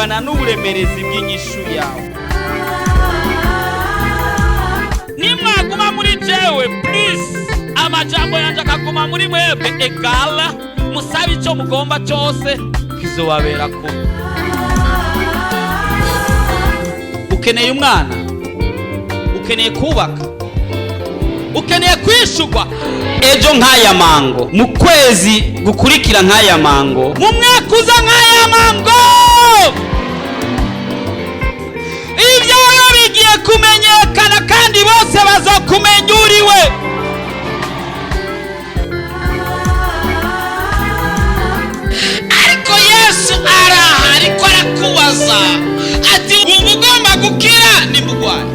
Bungana n'uburemerezi bw'inyishu yawe. Nimwaguma muri jewe, please, amajambo yanje akaguma muri mwebwe, egala musabe icyo mugomba cyose, kizobabera ko. Ukeneye umwana, ukeneye kubaka, ukeneye kwishurwa ejo nk'aya mango, mu kwezi gukurikira nk'aya mango, mu mwaka uza nk'aya mango. Ibyawe bigiye kumenyekana kandi bose bazokumenya uriwe. Ariko Yesu araha, ariko arakubaza ati: "Wumva ugomba gukira nimugwaye?"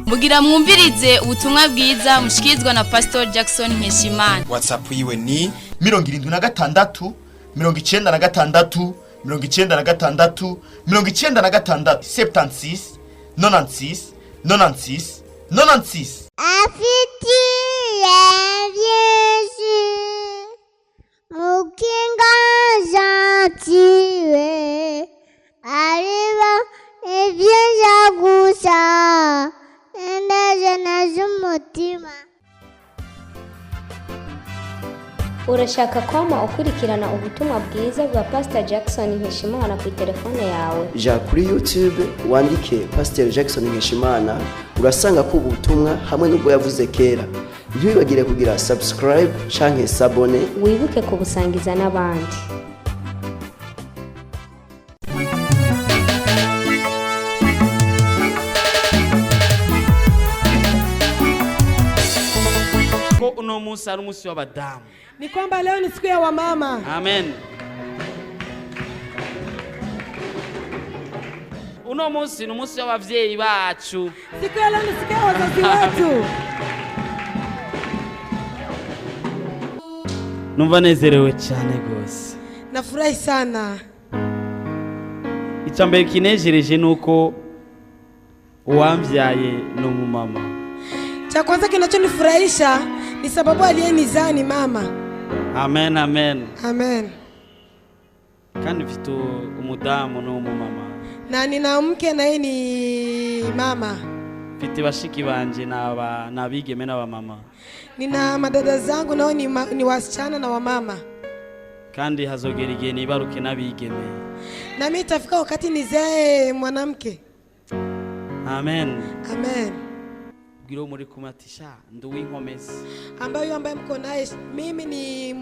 Mugira mwumvirize ubutumwa bwiza mushikirizwa na Pastor Jackson Nkeshimana. WhatsApp yiwe ni 76 96 96 96, 76 96 96 96. Afitiye byinshi mukinga gentile, ariba ibyiza gusa indajana z'umutima. Urashaka kwama ukurikirana ubutumwa bwiza bwa Pastor Jackson Nkeshimana ku telefone yawe? Ja kuri YouTube wandike Pasiteri Jackson Nkeshimana, urasanga ko ubutumwa hamwe n'ubwo yavuze kera. Ntiwibagire kugira subscribe canke s'abonner. Wibuke kubusangiza n'abandi. Ko uno munsi ari umunsi w'abadamu. Ni kwamba leo ni siku ya wamama. Amen. Uno munsi ni umunsi w'abavyeyi bacu. Siku ya leo ni siku ya wazazi wetu. Numva nezerewe cyane rwose. Nafurahi sana. Icya mbere kinejereje ni uko uwambyaye ni umumama. Cha kwanza kinachonifurahisha ni sababu aliyenizaa ni mama. Amen, amen. Amen. Kandi mfite umudamu ni umumama. Na nina mke na yeye ni mama. Mfite bashiki banje ni abigeme n'abamama. Nina madada zangu nao ni wasichana na wamama. Kandi hazogera igihe nibaruke n'abigeme. Na mimi itafika wakati nizae mwanamke. Amen. Amen. Bwira uwo muri kumwe ati: "Sha, ndi uw'inkomezi." Ambayo yule ambaye mko naye, mimi ni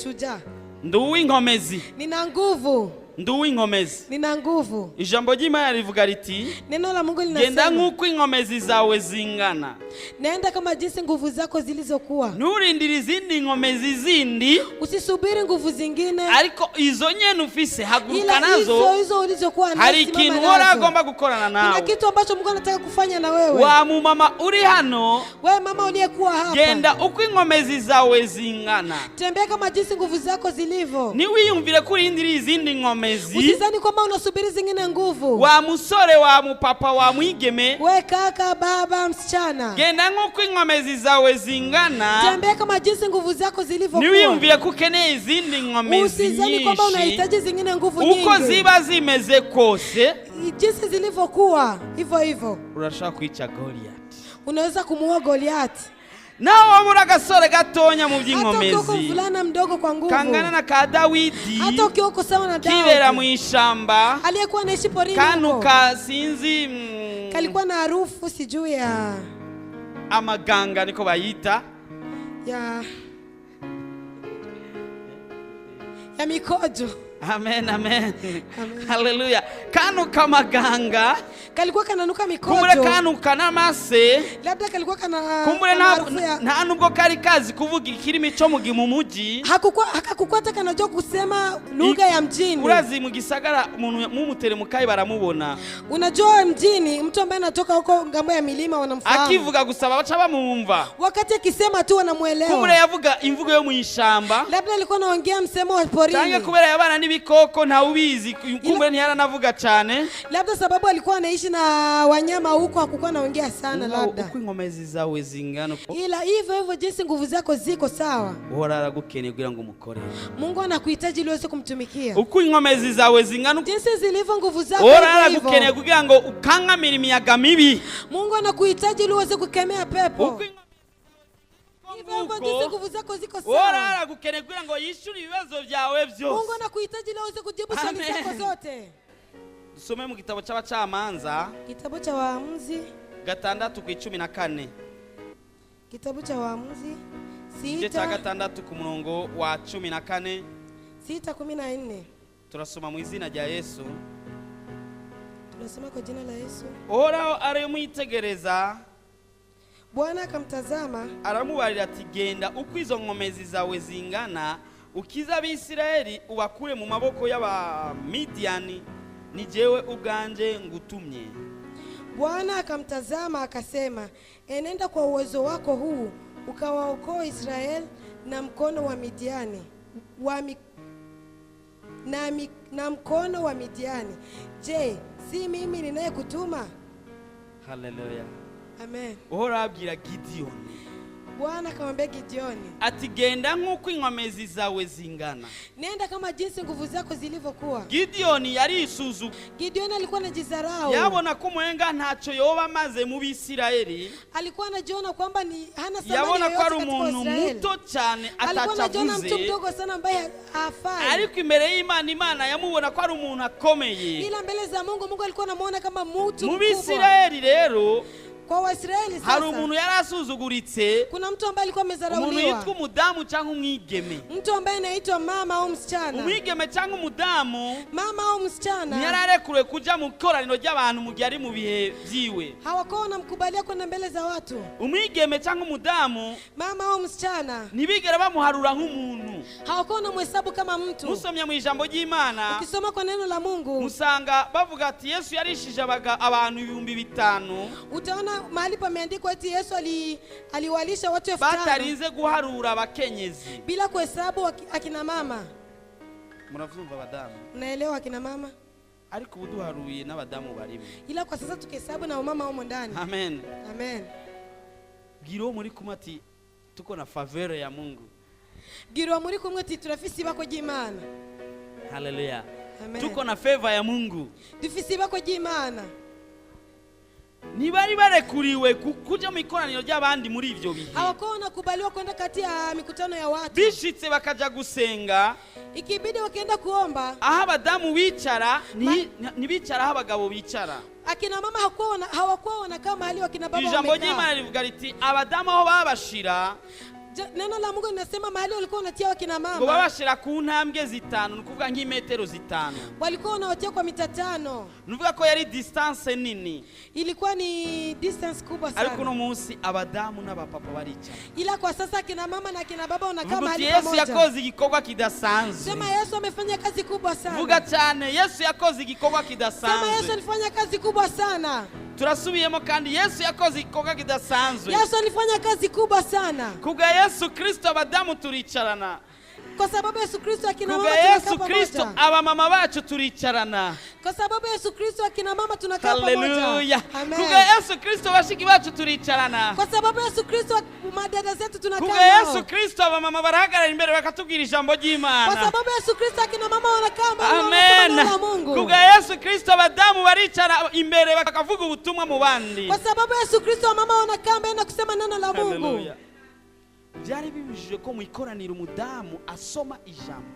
shujaa. Ndi uw'inkomezi. Nina nguvu. Ndi uw'inkomezi. Nina nguvu. Ijambo ry'Imana rivuga riti: Neno la Mungu "Genda linasema, nk'uko inkomezi zawe zingana." naenda kama jinsi nguvu zako zilizokuwa. Nturindire izindi nkomezi zindi. Usisubiri nguvu zingine, Ariko izo nyene ufise, haguruka ila nazo. hizo hizo ulizokuwa nazo, Hari simama ikintu uhora nazo. agomba gukorana Kuna nawe. kitu ambacho Mungu anataka kufanya na wewe. Wa mumama uri hano, Wewe mama uliyekuwa hapa, genda uko inkomezi zawe zingana. tembea kama jinsi nguvu zako zilivyo. Ntiwiyumvire ko urindiriye izindi nkomezi. Usizani kwamba unasubiri zingine nguvu. Wa musore, wa mupapa, wa mwigeme, We kaka, baba, msichana, genda nk'uko inkomezi zawe zingana. tembea kama jinsi nguvu zako zilivyokuwa. Ntiwiyumvire ko ukeneye izindi nkomezi Usizani kwamba nyinshi. unahitaji zingine nguvu Uko nyingi. ziba zimeze kose, Jinsi zilivyokuwa hivyo hivyo, urashobora kwica Goliyati. unaweza kumuua Goliati. Nawe wabura agasore gatonya mu Hata ukiwa uko by'inkomezi mvulana mdogo kwa nguvu, kangana na ka Dawidi, hata ukiwa uko sawa na kibera mu Daudi ishamba, aliyekuwa anaishi porini huko, kanuka sinzi kalikuwa na harufu sijui ya amaganga niko bayita. ya mikojo. Amen, amen, haleluya. Kanuka amaganga. Kalikuwa kananuka Kumbure mikojo, kanuka n'amase. labda kalikuwa kana Kumbure kana harufu ya nta nubwo kari kazi kuvuga ikirimi cyo mu muji. Hakukuwa hata kanajua kusema lugha ya mjini. Urazi mu gisagara umuntu mumuteremukayi baramubona. Unajua mjini mtu ambaye anatoka huko ngambo ya milima wanamfahamu. Akivuga gusa baca bamwumva. Wakati akisema tu Kumbure wanamuelewa. yavuga imvugo yo mu ishamba, Labda alikuwa anaongea msemo wa canke porini, kubera yabana n'ibindi. n'ibikoko ntawubizi kumbe ntiyaranavuga cyane. Labda sababu alikuwa anaishi na wanyama huko hakukuwa anaongea sana labda. Uko inkomezi zawe zingana, Ila hivyo hivyo jinsi nguvu zako ziko sawa, uhora aragukeneye kugira ngo umukorere. Mungu anakuhitaji ili uweze kumtumikia. Uko inkomezi zawe zingana, Jinsi zilivyo nguvu zako uhora hivyo aragukeneye hivyo. kugira ngo ukangamire imiyaga mibi. Mungu anakuhitaji ili uweze kukemea pepo. Uko inkomezi Hivyo hivyo jinsi nguvu zako ziko uhora sawa, aragukeneye kugira ngo yishyure ibibazo byawe Mungu byose. anakuhitaji ili uweze kujibu swali Amen. zako zote. Dusome mu gitabo cy'abacamanza Kitabu cha Waamuzi, 6:14. kitabu cha Waamuzi Igice cya 6 6 ku murongo wa 14 6:14. Turasoma mu izina rya Yesu. Tunasoma kwa jina la Yesu. Uhoraho aramwitegereza, Bwana akamtazama aramubarira ati genda uko izo nkomezi zawe zingana ukize Abisirayeli ubakure mu maboko y'Abamidiyani, ni jewe ubwanje ngutumye. Bwana akamtazama akasema, enenda kwa uwezo wako huu ukawaokoa Israeli na mkono wa Midiani na mkono wa Midiani. Je, si mimi ninayekutuma? Haleluya. Amen. Uhoraho abwira Gidiyoni Bwana akamwambia Gideoni, ati genda nk'uko inkomezi zawe zingana. nenda kama jinsi nguvu zako zilivyokuwa. Gidiyoni yarisuzugura, Gideoni alikuwa anajidharau, yabona ko umenga ntacyo yoba amaze mu Bisirayeli, alikuwa anajiona kwamba ni hana thamani yabona ko ari yoyote katika umuntu Israeli. muto cyane Alikuwa anajiona mtu atacavuze, mdogo sana ambaye hafai, ariko imbere y'Imana Imana yamubona ko ari umuntu akomeye. ila mbele za Mungu Mungu alikuwa anamuona kama mtu Mu mkubwa. Bisirayeli rero Kwa Waisraeli hari sasa umuntu yari asuzuguritse, kuna mtu ambaye alikuwa umuntu amedharauliwa, yitwa umudamu cyangwa umwigeme. mtu ambaye anaitwa mama au msichana. Umwigeme cyangwa umudamu Mama au msichana ntiyari kuja mu ikoraniro ry'abantu mu gihe ari mu bihe byiwe. hawakuwa wanamkubalia kwenda mbele za watu. Umwigeme cyangwa umudamu Mama au msichana ntibigera bamuharura nk'umuntu. hawakuwa wanamhesabu kama mtu. Musomye mu ijambo ry'Imana Ukisoma kwa neno la Mungu musanga bavuga ati Yesu yarishije abantu 5000 utaona mahali pameandikwa eti Yesu aliwalisha watu 5000 batarinze guharura abakenyezi. bila kuhesabu akina mama. Muravyumva abadamu? Unaelewa akina mama? Ariko ubu duharuye n'abadamu barimo. Ila kwa sasa tukihesabu na umama humo ndani. Amen. Amen. Bwira uwo muri kumwe ati tuko na faveur ya Mungu. Bwira muri kumwe ati turafise ibako ry'Imana. Haleluya. Amen. Tuko na favor ya Mungu. Dufise ibako ry'Imana. Ntibari barekuriwe kuja mu ikoraniro ry'abandi muri ivyo bihe. Hawakuwa wanakubaliwa kwenda kati ya mikutano ya watu. Bishitse bakaja gusenga, Ikibidi wakienda kuomba, aho abadamu bicara ntibicara aho abagabo bicara. Akina mama hawakuwa wanakaa mahali wakina baba Ijambo wamekaa. ry'Imana rivuga riti abadamu aho babashira, Neno la Mungu linasema mahali walikuwa wanatia wakina ngo mama babashira ku ntambwe 5, ni ukuvuga nk'imetero 5. walikuwa wanawatia kwa mita 5. Ni ukuvuga ko yari distance nini. Ilikuwa ni distance kubwa Ariko uno sana. munsi abadamu n'abapapa baricara. Ila kwa sasa akina mama na akina baba wanakaa Vuga uti mahali Yesu pamoja. yakoze igikorwa kidasanzwe. Sema Yesu amefanya kazi kubwa sana. Vuga cyane Yesu yakoze igikorwa Sema Yesu kidasanzwe. alifanya kazi kubwa sana. Turasubiyemo kandi Yesu yakoze igikorwa kidasanzwe. Yesu alifanya kazi kubwa sana. Kubwa Yesu Kristo abadamu turicarana. Kwa sababu Yesu Kristo akina mama Kubwa Yesu tunakaa Kristo pamoja. abamama bacu turicarana. Kwa sababu Yesu Kristo akina mama tunakaa pamoja. Haleluya. Amen. Kubwa Yesu Kristo bashiki bacu turicarana. Kwa sababu Yesu Kristo madada zetu tunakaa Kubwa Yesu nao. Kristo abamama barahagarara imbere bakatubwira ijambo Kwa ry'Imana. sababu Yesu Kristo akina mama wanakaa mbele wanasema Amen. neno la Mungu. Kubwa Yesu Kristo abadamu baricara imbere bakavuga ubutumwa mu bandi. Kwa sababu Yesu Kristo mama wanakaa mbele na kusema neno la Mungu. Haleluya. Byari bibujijwe ko mu ikoraniro umudamu asoma ijambo.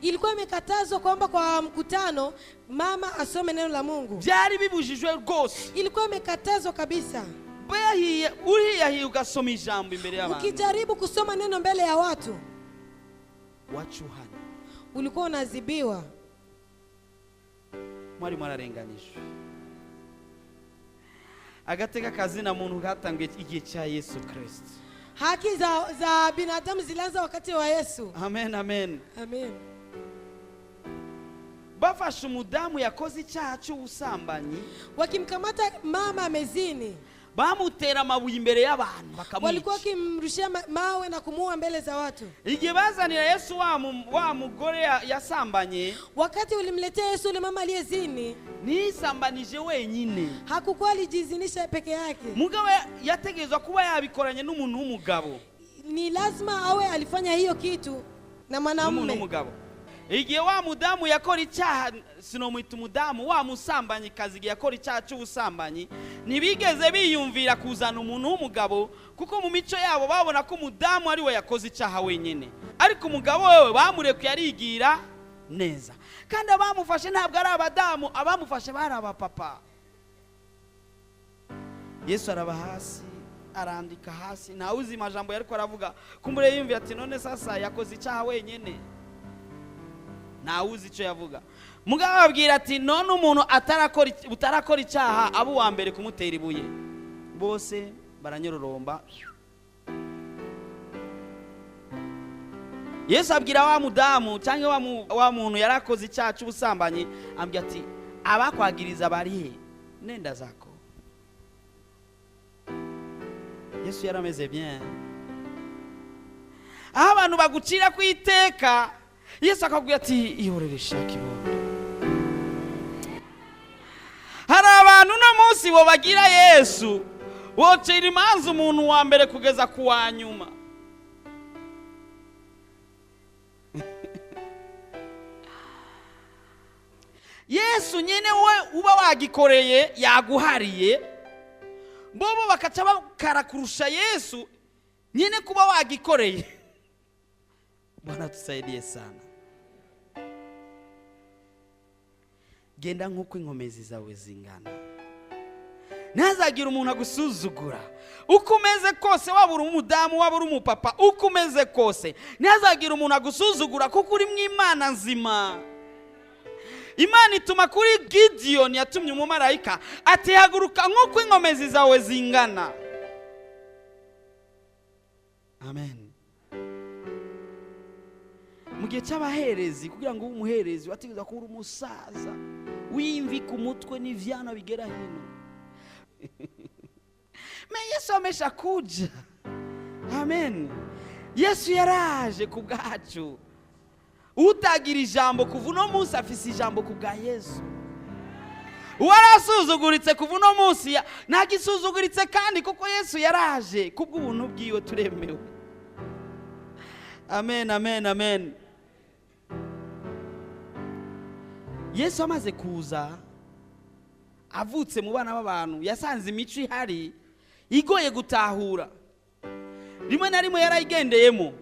Ilikuwa imekatazwa kwamba kwa mkutano mama asome neno la Mungu. Byari bibujijwe rwose. Ilikuwa imekatazwa kabisa. Bahiye uriyahiye ugasoma ijambo imbere y'abantu. Ukijaribu kusoma neno mbele ya watu Wacuhana. ulikuwa unazibiwa. Mwari mwararenganijwe. Agateka kazina muntu gatangiye igihe cya Yesu Kristo. Haki za binadamu zilianza wakati wa Yesu. Amen, amen. Amen. Bafashe umudamu yakoze icyaha cy'ubusambanyi, Wakimkamata mama amezini, Bamutera amabuye imbere y'abantu Walikuwa bakamwica. Wakimrushia mawe na kumuua mbele za watu. Igihe bazanira Yesu wa mugore yasambanye, Wakati ulimletea Yesu yule mama aliyezini, ntiyisambanije wenyine, hakukuwa alijizinisha peke yake, mugabo yategerezwa kuba yabikoranye n'umuntu w'umugabo. Ni lazima awe alifanya hiyo kitu na N'umuntu mwanamume. w'umugabo. Igihe wa mudamu yakora icyaha, sinomwita umudamu, wa musambanyikazi, igihe yakora icyaha cy'ubusambanyi, ntibigeze biyumvira kuzana umuntu w'umugabo, kuko mu mico yabo babona ko umudamu ari we yakoze icyaha wenyine, ariko umugabo wewe bamurekuye arigira neza. Kandi abamufashe ntabwo ari abadamu, abamufashe bari abapapa. Yesu araba hasi, arandika hasi, ntawe uzi amajambo yariko aravuga. Kumbure yiyumviye ati: "None sasa yakoze icyaha wenyine." Ntawe uzi icyo yavuga. Mugabo ababwira ati: "None umuntu utarakora icyaha aba uwa mbere kumutera ibuye." Bose baranyororomba. Yesu abwira wa mudamu cyangwa wa muntu yari akoze icyaha cy'ubusambanyi, ambwira ati: "Abakwagiriza bari he? Nenda zako." Yesu yarameze bien. Aho abantu bagucira ku iteka, Yesu akakubwira ati: "Ihorere shaka ibondo." Hari abantu uno munsi bo bagira Yesu bocera imanza umuntu wa mbere kugeza ku wa nyuma. Yesu nyine we uba wagikoreye yaguhariye, bobo bakaca bakara kurusha Yesu nyine kuba wagikoreye. Bwana tusaidie sana. Genda nk'uko inkomezi zawe zingana, ntihazagire umuntu agusuzugura. Uko umeze kose, waba uri umudamu, waba uri umupapa, uko umeze kose, ntihazagire umuntu agusuzugura, kuko uri mu Imana nzima. Imana ituma kuri Gidiyoni, yatumye umumarayika ati: "Haguruka nk'uko inkomezi zawe zingana." Amen. Mu gihe cy'abaherezi, kugira ngo ube umuherezi wategereza kuba uri umusaza w'imvi ku mutwe n'ivyana bigera hino. Me Yesu amesha kuja. Amen. Yesu yaraje ku bwacu. Utagira ijambo kuva uno munsi afise ijambo ku bwa Yesu. Uwarasuzuguritse kuva uno munsi ntagisuzuguritse kandi, kuko Yesu yaraje. Kubw'ubuntu bwiwe turemewe. Amen, amen, amen. Yesu amaze kuza avutse mu bana b'abantu, yasanze imico ihari igoye gutahura, rimwe na rimwe yarayigendeyemo.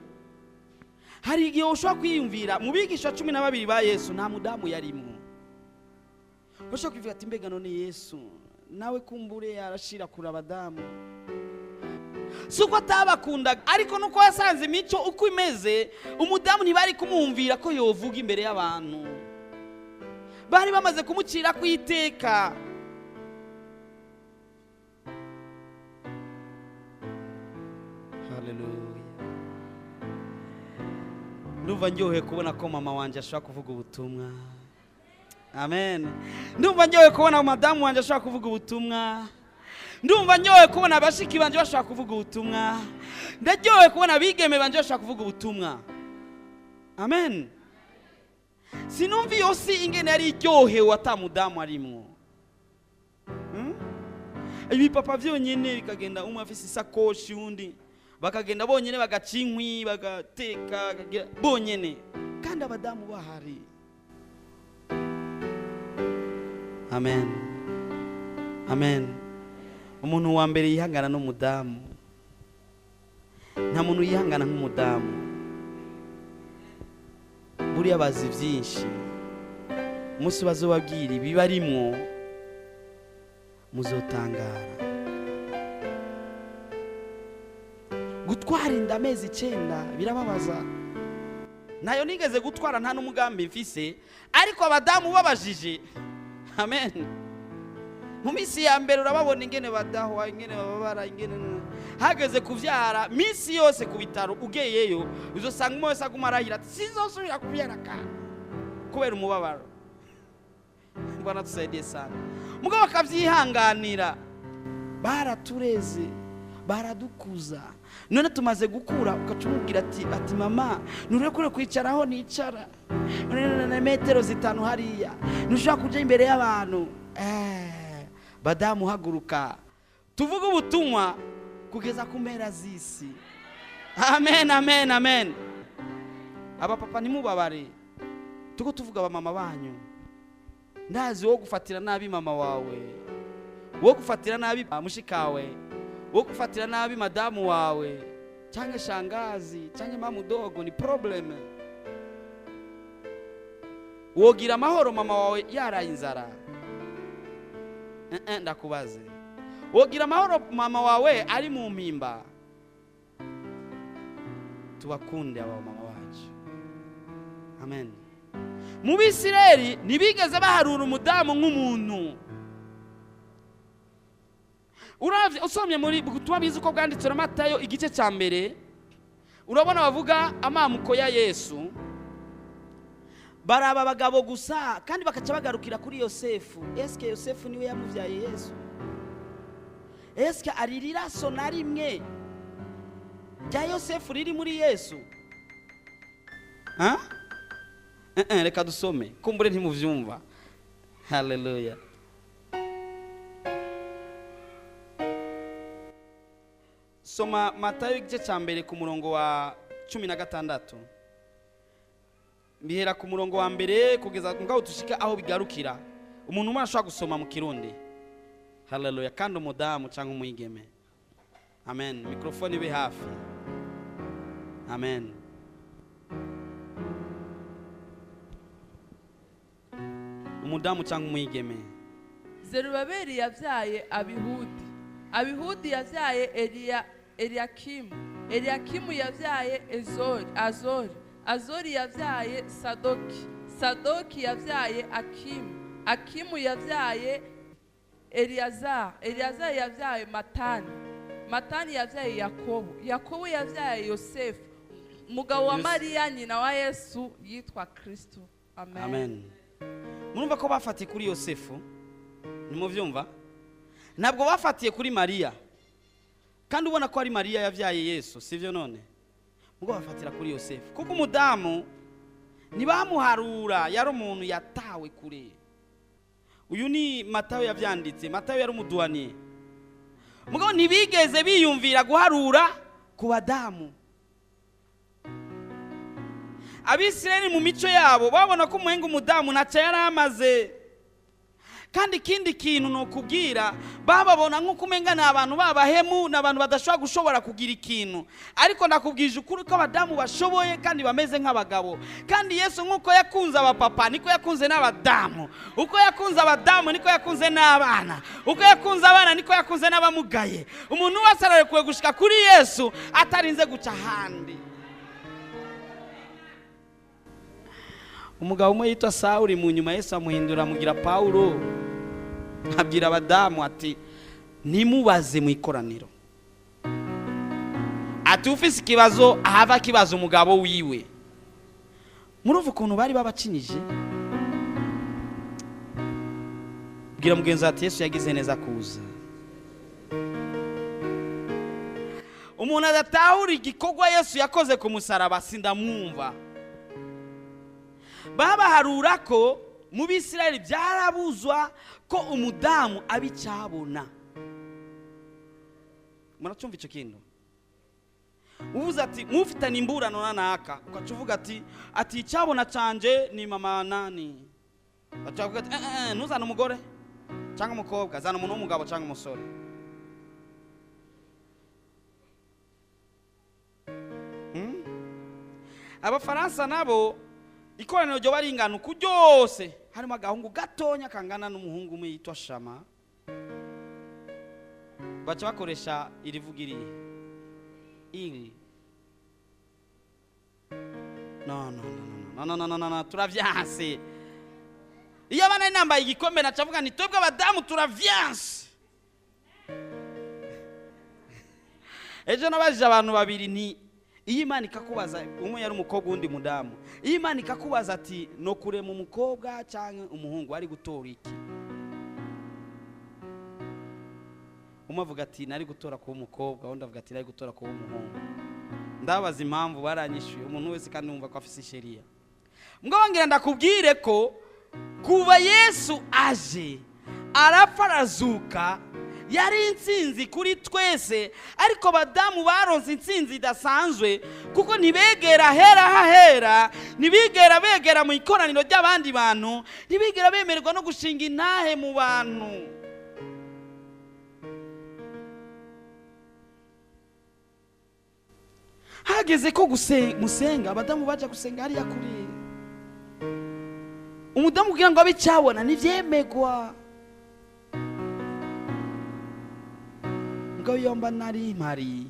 Hari igihe ushobora kwiyumvira mu bigisha 12 ba Yesu nta mudamu yarimo. Ushobora kwivuga ati: "Mbega none Yesu nawe kumbure yarashira kure abadamu?" Si uko atabakundaga, ariko nuko yasanze imico uko imeze, umudamu ntibari kumwumvira ko yovuga imbere y'abantu. Bari bamaze kumucira ku iteka. Haleluya. Ndumva ndyohewe kubona ko mama wanje ashobora kuvuga ubutumwa. Amen. Ndumva ndyohewe kubona madamu wanje ashobora kuvuga ubutumwa. Ndumva ndyohewe kubona abashiki banje bashobora kuvuga ubutumwa. Ndaryohewe kubona abigeme banje bashobora kuvuga ubutumwa. Amen. Sinumva iyo si ingene yari iryohewe ata mudamu arimwo. Ibipapa vyonyene bikagenda, umwe afise isakoshi, undi bakagenda bonyene, bagaca inkwi, bagateka, bakagira bonyene, kandi abadamu bahari. Amen, amen. Umuntu wa mbere yihangana n'umudamu. Nta muntu yihangana nk'umudamu. Buriya bazi byinshi. Umunsi bazobabwira ibibarimwo muzotangara. Gutwara inda amezi 9 birababaza. Nayo nigeze gutwara, nta n'umugambi mfise, ariko abadamu babajije. Amen. Mu minsi ya mbere urababona ingene badahwa, ingene bababara, ingene hageze kuvyara. Minsi yose ku bitaro ugeyeyo uzosanga umwe wese aguma arahira ati: "Sinzosubira kuvyara kandi," kubera umubabaro. Bwana tusaidie sana. Mugabo akavyihanganira. Baratureze, baradukuza, none tumaze gukura ugaca umubwira ati mama, nturekure kwicaraho nicara na metero 5 hariya, ntushobora kuja imbere y'abantu. Badamu haguruka tuvuge ubutumwa kugeza ku mpera z'isi. Amen, amen, amen. Abapapa ntimubabare, tuko tuvuga abamama banyu. Ndazi wo gufatira nabi mama wawe, wo gufatira nabi mushikawe, wo gufatira nabi madamu wawe, cyangwa shangazi, cyangwa mamudogo, ni problem. Wogira amahoro mama wawe yaraye inzara? Ndakubaze, wogira amahoro mama wawe ari mu mpimba? Tubakunde aba mama bacu. Amen. Mu Bisirayeli ntibigeze baharura umudamu nk'umuntu. Uravye usomye muri butumwa bwiza uko bwanditswe na Matayo igice cya 1, urabona bavuga amamuko ya Yesu. Baraba abagabo gusa kandi bakaca bagarukira kuri Yosefu. Eske Yosefu niwe yamuvyaye Yesu? Eske aririra so na rimwe rya Yosefu riri muri Yesu? Ha? Reka dusome, kumbure ntimuvyumva. Haleluya. Soma Matayo igice cya 1 ku murongo wa 16. Bihera ku murongo wa 1 kugeza ngaho tushika aho bigarukira. Umuntu umwe ashobora gusoma mu Kirundi. Haleluya. Kandi umudamu cyangwa umwigeme. Amen. Mikrofone ibe hafi. Amen. Umudamu cyangwa umwigeme. Zerubabeli yavyaye Abihudi. Abihudi yavyaye Eliyakimu. Eliyakimu yavyaye Azori. Azori yavyaye Sadoki. Sadoki yavyaye Akimu. Akimu yavyaye Eliyazari. Eliyazari yavyaye Matani. Matani yavyaye Yakobo. Yakobo yavyaye Yosefu. Umugabo wa Mariya nyina wa Yesu yitwa Kristo. Amen. Amen. Murumva ko bafatiye kuri Yosefu? Nimuvyumva? Ntabwo bafatiye kuri Mariya. Kandi ubona ko ari Mariya yavyaye Yesu, sivyo none? Mugo bafatira kuri Yosefu. Kuko umudamu ntibamuharura, yari umuntu yatawe kure. Uyu ni Matayo yavyanditse. Matayo yari umuduwaniye. Mugo ntibigeze biyumvira guharura ku badamu. Abisirayeli mu mico yabo babona ko umuhenga umudamu ntaca yari amaze. Kandi ikindi kintu no kubwira, bababona nk'uko umenga ni abantu babahemu, ni abantu badashobora gushobora kugira ikintu. Ariko ndakubwije ukuri ko abadamu bashoboye kandi bameze nk'abagabo. Kandi Yesu nk'uko yakunze abapapa niko yakunze n'abadamu. Uko yakunze abadamu niko yakunze n'abana. Uko yakunze abana niko yakunze n'abamugaye. Umuntu wese ararekuwe gushika kuri Yesu atarinze guca ahandi. Umugabo umwe yitwa Sauli, mu nyuma Yesu amuhindura amugira Paulo. Abwira abadamu ati nimubaze mu ikoraniro. Ati ufise ikibazo ahava kibaza umugabo wiwe. Murumva ukuntu bari babacinije? Bwira mugenzi ati Yesu yagize neza kuza. Umuntu adatahura igikorwa Yesu yakoze ku musaraba sindamwumva. Babaharura ko mu Bisirayeli byarabuzwa ko umudamu abicabona. Muracumva ico kintu? Uvuze ati mufitanye imburano na naka, ukaca uvuga ati icabona canje ni mama nani. Bacavuga ati ntuzana umugore cyangwa umukobwa, zana umuntu w'umugabo cyangwa umusore. Abafaransa nabo ikoraniro ryo baringana uku ryose, harimo agahungu gatonya kangana n'umuhungu umwe yitwa Shama. Baca bakoresha irivugiriye il. No no no no no no no no, turavyanse. Iyo abana nambaye igikombe nacavuga nti twebwe abadamu turavyanse. Ejo nabajije abantu babiri nti iyo Imana ikakubaza, umwe yari umukobwa undi mudamu, iyo Imana ikakubaza ati no kurema umukobwa cyangwa umuhungu ari gutora iki? Umwe avuga ati nari gutora kuba umukobwa, undi avuga ati nari gutora kuba umuhungu. Ndabaza impamvu, baranyishyuye. Umuntu wese kandi wumva ko afise isheriya. Mugabo ngira ndakubwire ko kuva Yesu aje, arapfa, arazuka, yari intsinzi kuri twese. Ariko abadamu baronse intsinzi idasanzwe, kuko ntibegera hera hahera, ntibigera begera mu ikoraniro ry'abandi bantu, ntibigera bemererwa no gushinga intahe mu bantu. Hageze ko musenga, abadamu baja gusenga hariya kuri umudamu kugira ngo abe icyabona, ntibyemegwa. Mugabo iyo mba nari mpari,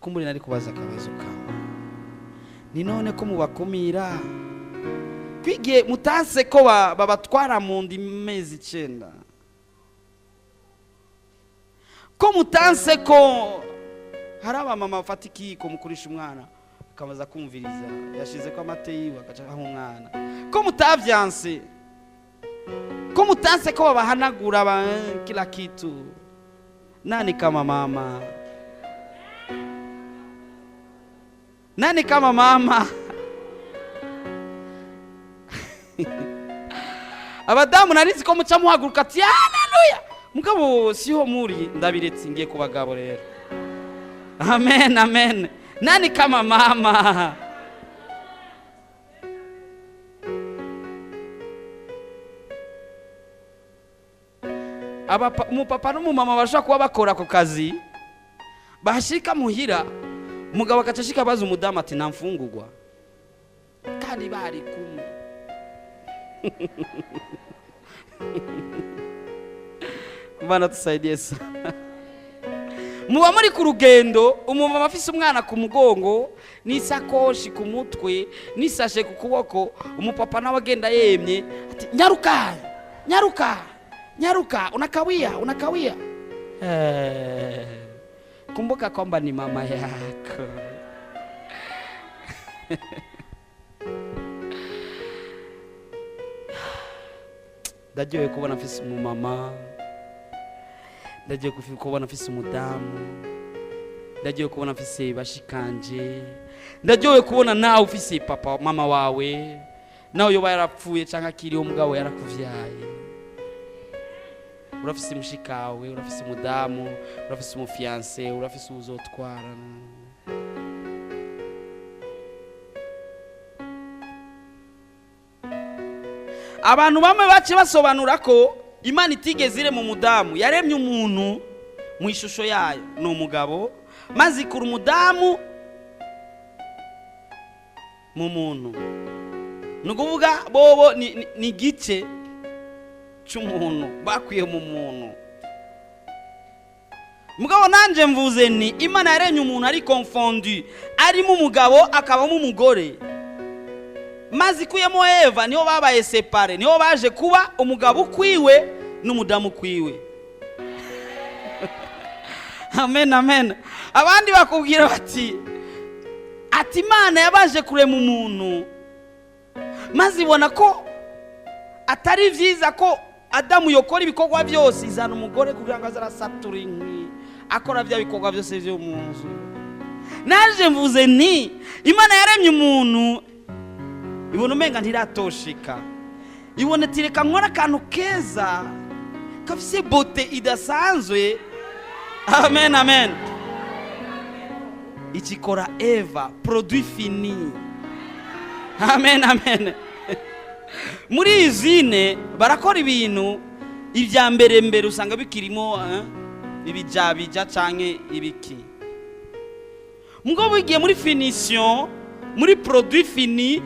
kumbure nari kubaza akabazo kamwe: ni none ko mubakumira kwigihe mutanse ko babatwara mu nda imezi 9, ko mutanse ko hari abamama bafata ikiyiko mu kurisha umwana, akabaza kumviriza yashize ko amate yiwe, agaca aha umwana, ko mutavyanse, ko mutanse ko babahanagura kila kitu? Nani kama mama? Nani kama mama? Abadamu narizi ko muca muhaguruka ati haleluya, mugabo siho muri. Ndabiretse, ngiye ku bagabo rero. Amen, amen. Nani kama mama? Umupapa n'umumama bashobora kuba bakora ako kazi, bashika muhira, umugabo agaca ashika abaza umudamu ati nta mfungurwa, kandi bari kumwe. Bana, tusaidie sana. Muba muri ku rugendo, umumama afise umwana ku mugongo n'isakoshi ku mutwe n'isashe ku kuboko, umupapa nawe agenda yemye ati nyaruka, nyaruka, nyaruka, unakawia, unakawia. Kumbuka kwamba ni mama yako. Ndagiye kubona mfise umumama, ndagiye kubona mfise umudamu, ndagiye kubona mfise bashikanje, ndagiye kubona nawe ufise papa mama wawe, nawe yoba yarapfuye cyangwa akiriho, umugabo yarakuvyaye. Urafise mushikawe, urafise umudamu, urafise umufiance, urafise uzotwara. Abantu bamwe bace basobanura ko Imana itigeze irema umudamu, yaremye umuntu mu ishusho yayo, ni umugabo, maze ikura umudamu mu muntu. Ni ukuvuga bobo ni igice cy'umuntu bakwiye mu muntu. Mugabo nanje mvuze ni Imana yaremye umuntu ari confondu, arimo umugabo akabamo umugore, maze ikuyemo Eva, niho babaye séparés, niho baje kuba umugabo ukwiwe n'umudamu ukwiwe. Amen, amen. Abandi bakubwira bati ati Imana yabaje kurema umuntu, maze ibona ko atari vyiza ko Adamu yokora ibikorwa byose, izana umugore kugira ngo aze arasatura inkwi, akora bya bikorwa byose byo mu nzu. Naje mvuze nti Imana yaremye umuntu, ibona umenga ntiratosheka, ibona ati reka nkore akantu keza gafise beauté idasanzwe. Amen, amen. Ikikora Eva, produit fini. Amen, amen. Muri usine barakora ibintu, ibya mbere mbere usanga bikirimo ibijabija canke ibiki, mugabo bigiye muri finition, muri produit fini,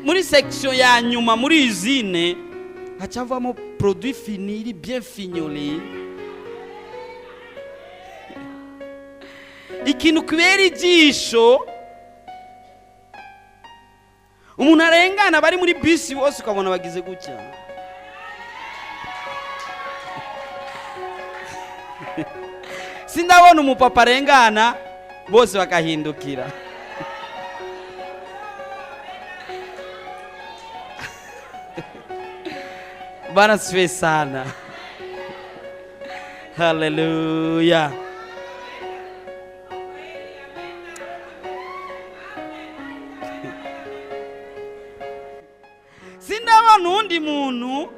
muri section ya nyuma muri usine, hacavamo produit fini iri bien fignolé, ikintu kubera ijisho umuntu arengana, bari muri bisi bose ukabona bagize gutya. Sindabona umupapa arengana bose bakahindukira. Bwana asifiwe sana. Haleluya. Sindabona uwundi muntu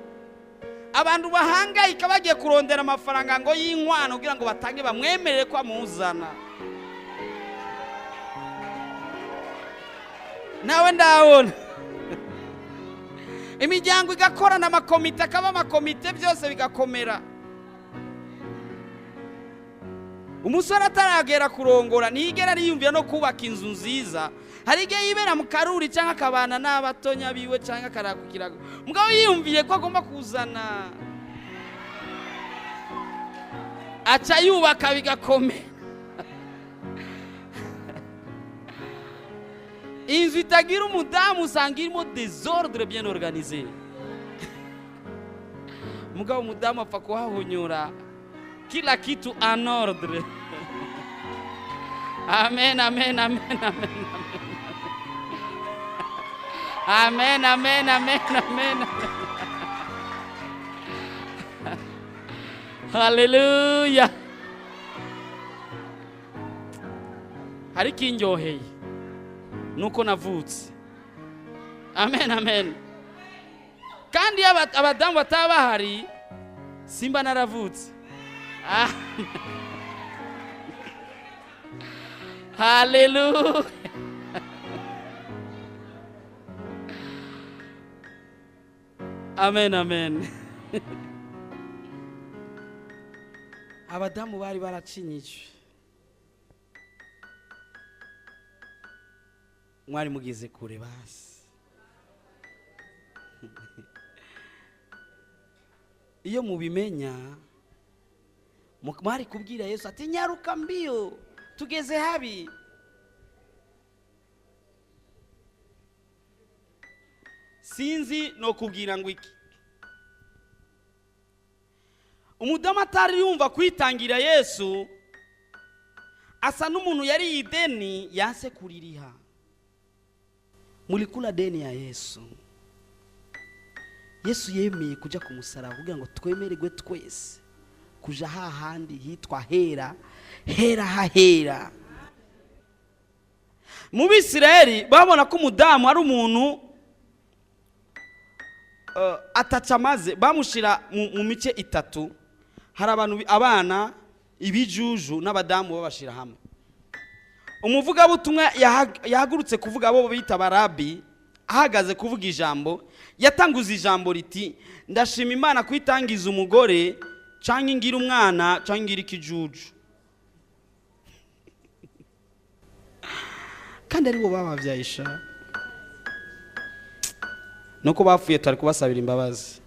abantu bahangayika bagiye kurondera amafaranga ngo y'inkwano kugira ngo batange bamwemerere ko amuzana. Nawe ndabona imiryango igakorana, amakomite akaba amakomite, byose bigakomera. Umusore ataragera kurongora ntiyigera ariyumvira no kubaka inzu nziza. Hari igihe yibera mu karuri cyangwa akabana n'abatonya biwe cyangwa akarara ku kirago, mugabo yiyumviye ko agomba kuzana aca yubaka bigakomera. Inzu itagira umudamu usanga irimo désordre bien organisé, mugabo umudamu apfa kuhahunyura, kila kitu en ordre. Amen, amen, amen, amen, amen, amen, amen, amen. Haleluya. Hari ikindyoheye nuko navutse. Amen, amen. Kandi iyo abadamu bataba bahari simba naravutse. Ah. Haleluya. Amen, amen. Abadamu bari baracinyijwe, mwari mugeze kure basi. Iyo mubimenya mwari kubwira Yesu ati nyaruka mbio, tugeze habi. Sinzi no kubwira ngo iki. Umudamu atari yumva kwitangira Yesu asa n'umuntu yari ideni yanse kuririha. Mulikula deni ya Yesu. Yesu yemeye kuja ku musaraba kugira ngo twemererwe twese kuja hahandi hitwa hera, hera hahera. Mu Bisirayeli babona ko umudamu ari umuntu ataca amaze, bamushira mu mice itatu. Hari abantu abana, ibijuju n'abadamu babashira hamwe. Umuvugabutumwa yahagurutse kuvuga, abo bita barabi, ahagaze kuvuga ijambo, yatanguza ijambo riti: ndashima Imana kwitangiza umugore canke ngira umwana canke ngira ikijuju. Kandi aribo babavyayisha nuko bapfuye, twari kubasabira imbabazi.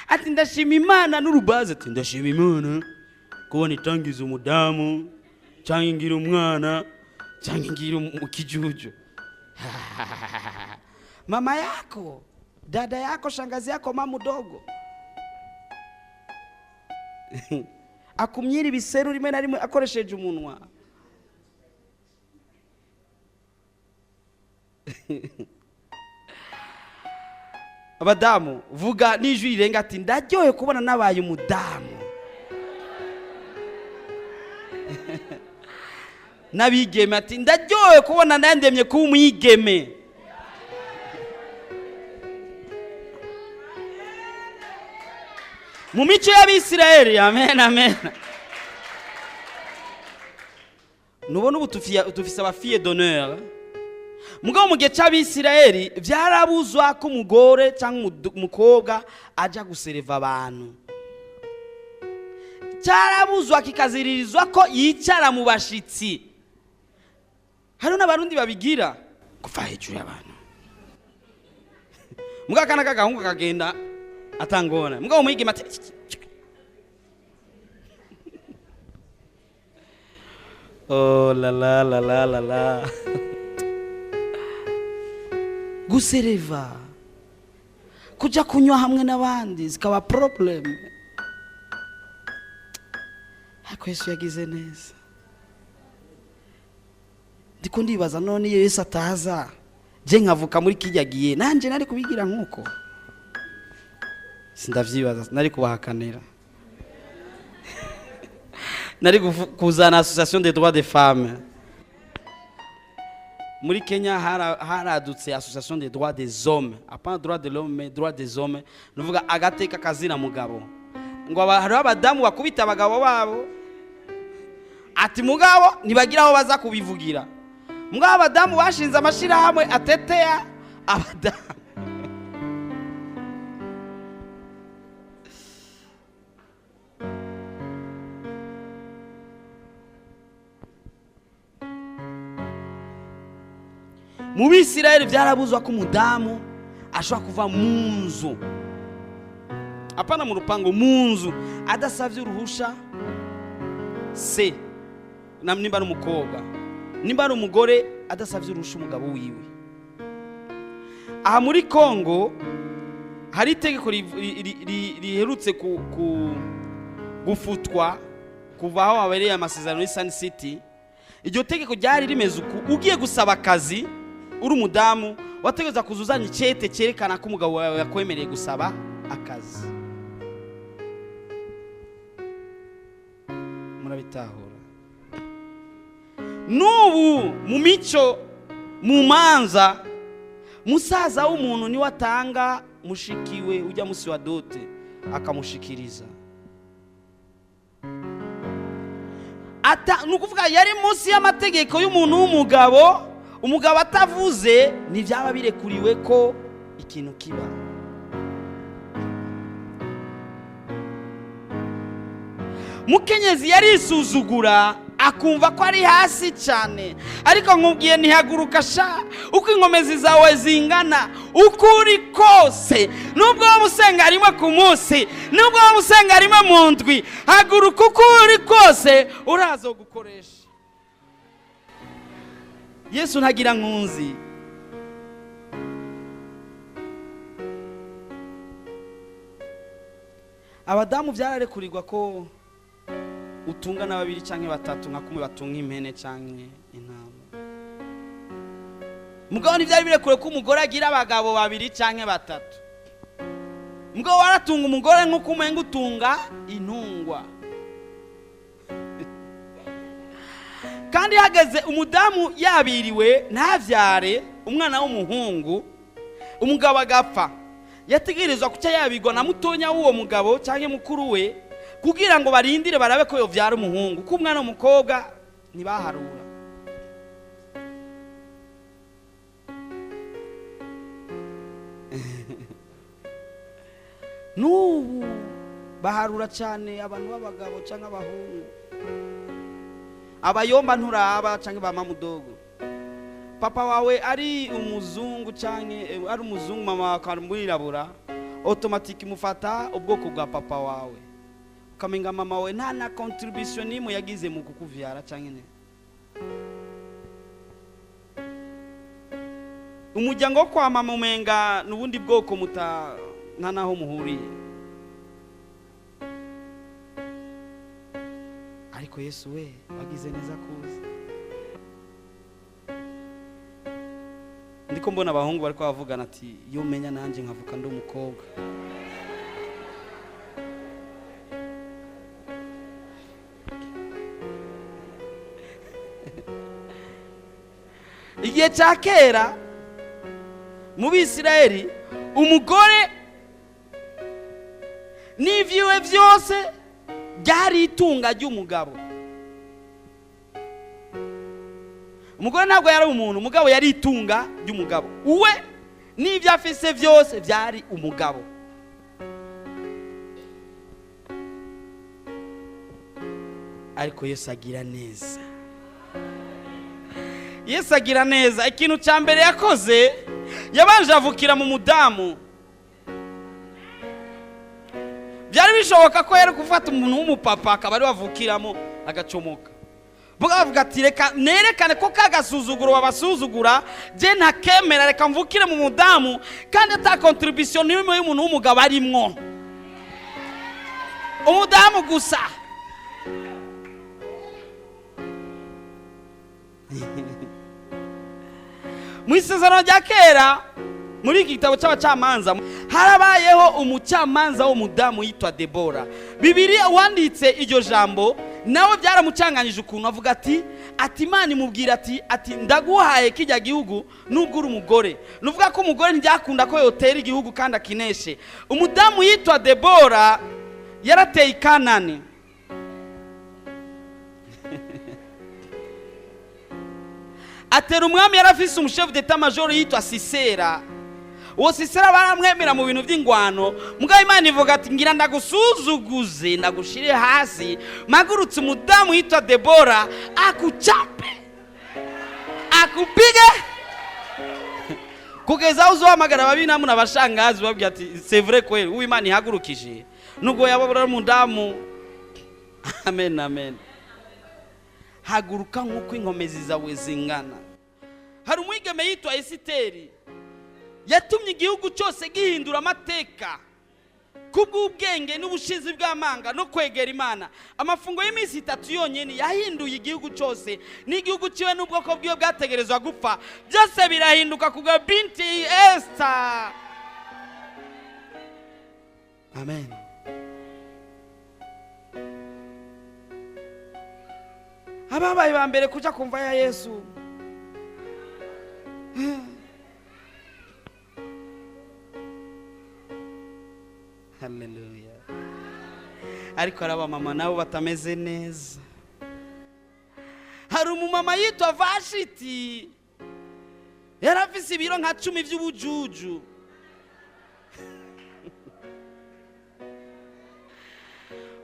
Ati ndashima Imana n'urubaze, ati ndashima Imana kubona itangiza umudamu canke ngira umwana canke ngira ikijuju. Mama yako, dada yako, shangazi yako, mama mdogo akumyira ibiseru rimwe na rimwe akoresheje umunwa. Abadamu vuga n'ijwi rirenga ati ndaryohewe kubona nabaye umudamu. N'abigeme ati ndaryohewe kubona nandemye kuba umwigeme. Mu mico y'Abisirayeli, amen, amen. Nubona ubu tufise abafille d'honneur. Mugabo mu gihe c'Abisirayeli vyarabuzwa ko umugore canke umukobwa aja gusereva abantu. Cyarabuzwa kikaziririzwa ko yicara mu bashitsi. Hariho n'Abarundi babigira kuva hejuru y'abantu. Mugabo akana k'agahungu kagenda atangona. Mugabo umwigeme ati oh la la la la la la. Gusereva, kuja kunywa hamwe n'abandi zikaba problem. Ariko Yesu yagize neza. Ndiko ndibaza none iyo Yesu ataza je nkavuka muri kijya gihe nanje nari kubigira nkuko. Sindavyibaza, nari kubahakanira, nari kuzana association des droits des femmes. Muri Kenya haradutse association des droits des hommes, apana droit de l'homme, mais droit des hommes, nuvuga agateka kazina mugabo. Ngo hariho abadamu bakubita abagabo babo, ati mugabo ntibagira aho baza kubivugira. Mugabo abadamu bashinze amashirahamwe atetea abadamu. Mu Bisirayeli byarabuzwa ko umudamu ashobora kuva mu nzu, apana mu rupango, mu nzu, adasabye uruhusha se, nimba ari umukobwa, nimba ari umugore, adasabye uruhusha umugabo wiwe. Aha muri Kongo hari itegeko riherutse gufutwa kuva aho habereye amasezerano y'i Sun City. Iryo tegeko ryari rimeze uku: ugiye gusaba akazi uri umudamu, wategereza kuza uzanye icyete cyerekana ko umugabo wawe yakwemereye gusaba akazi. Murabitahura? N'ubu mu mico, mu manza, musaza w'umuntu niwe atanga mushikiwe ujya musi wa dote, akamushikiriza. Ata ni ukuvuga yari munsi y'amategeko y'umuntu w'umugabo. Umugabo atavuze, ntibyaba birekuriwe ko ikintu kiba. Mukenyezi yarisuzugura, akumva ko ari hasi cyane. Ariko nkubwiye, ntihaguruka sha! Uko inkomezi zawe zingana, uko uri kose, nubwo waba usenga rimwe ku munsi, nubwo waba usenga rimwe mu ndwi, haguruka! Uko uri kose uraza gukoresha. Yesu ntagira nkunzi. Abadamu byararekurirwa ko utunga na babiri cyangwa batatu, nka kumwe batunga impene cyangwa intama. Mugabo ntibyari birekure ko umugore agira abagabo babiri cyangwa batatu. Mugabo waratunga umugore nk'uko umenga utunga intungwa. Kandi hageze umudamu yabiriwe ntabyare umwana w'umuhungu, umugabo agapfa, yategerezwa kuca yabigwa na mutonya w'uwo mugabo cyangwa mukuru we, kugira ngo barindire barabe ko yobyara umuhungu, kuko umwana w'umukobwa ntibaharura. N'ubu baharura cyane abantu b'abagabo cyangwa abahungu. Abayomba nturaba cyangwa ba mamudogo. Papa wawe ari umuzungu cyangwa ari umuzungu, mama wawe akaba umwirabura, automatique mufata ubwoko bwa papa wawe, ukamenga mama wawe nta na contribution n'imwe yagize mu kukuvyara. Cyangwa ne umuryango wo kwa mama, umenga n'ubundi bwoko muta nta naho muhuriye. Ariko Yesu we, wagize neza kuza. Ndiko mbona abahungu bariko bavugana ati: "Iyo menya nanjye nkavuka ndi umukobwa." Igihe cya kera mu Bisirayeli, umugore n'ivyiwe byose byari itunga ry'umugabo. Umugore ntabwo yari umuntu, umugabo yari itunga ry'umugabo. Uwe n'ibyo afise byose byari umugabo. Ariko Yesu agira neza, Yesu agira neza. Ikintu cya mbere yakoze, yabanje avukira mu mudamu. Byari bishoboka ko yari gufata umuntu w'umupapa akaba ari wavukiramo, agacomoka. Bavuga ati: "Reka nerekane ko kagasuzuguro babasuzugura je ntakemera, reka mvukire mu mudamu kandi ata contribution n'imwe y'umuntu w'umugabo arimwo, umudamu gusa." Mu isezerano rya kera Muri iki gitabo cy'abacamanza harabayeho umucamanza w'umudamu yitwa Debora. Bibiliya wanditse iryo jambo nawe byaramucanganyije ukuntu avuga ati Imana imubwira ati ndaguhaye kijya gihugu nubwo uri umugore. Nuvuga ko umugore ntibyakunda ko yotera igihugu kandi akineshe. Umudamu yitwa Debora yarateye Ikanani. Atera umwami yarafise umushefu d'état major yitwa Sisera. Uwo Sisera baramwemera mu bintu by'ingwano, mugabo Imana ivuga ati ngira ndagusuzuguze ndagushire hasi, mpagurutse umudamu yitwa Debora akucape akupige kugeza aho uzohamagara ababinamu n'abashangazi babwira ati c'est vrai kweli uwo Imana ihagurukije nubwo yaba ari umudamu. Amen, amen. Haguruka nk'uko inkomezi zawe zingana. Hari umwigeme yitwa Esiteri yatumye igihugu cyose gihindura amateka kubw'ubwenge n'ubushizi bw'amanga no kwegera Imana. Amafungo y'iminsi itatu yonyine yahinduye igihugu cyose, n'igihugu cyiwe n'ubwoko bwiwe bwategerezwa gupfa byose birahinduka kubwa binti Esther. Amen. Ababaye ba mbere kuja kumva ya Yesu. Haleluya. Ariko hari abamama nabo batameze neza. Hari umumama yitwa Vashiti yarafise ibiro nka 10 by'ubujuju.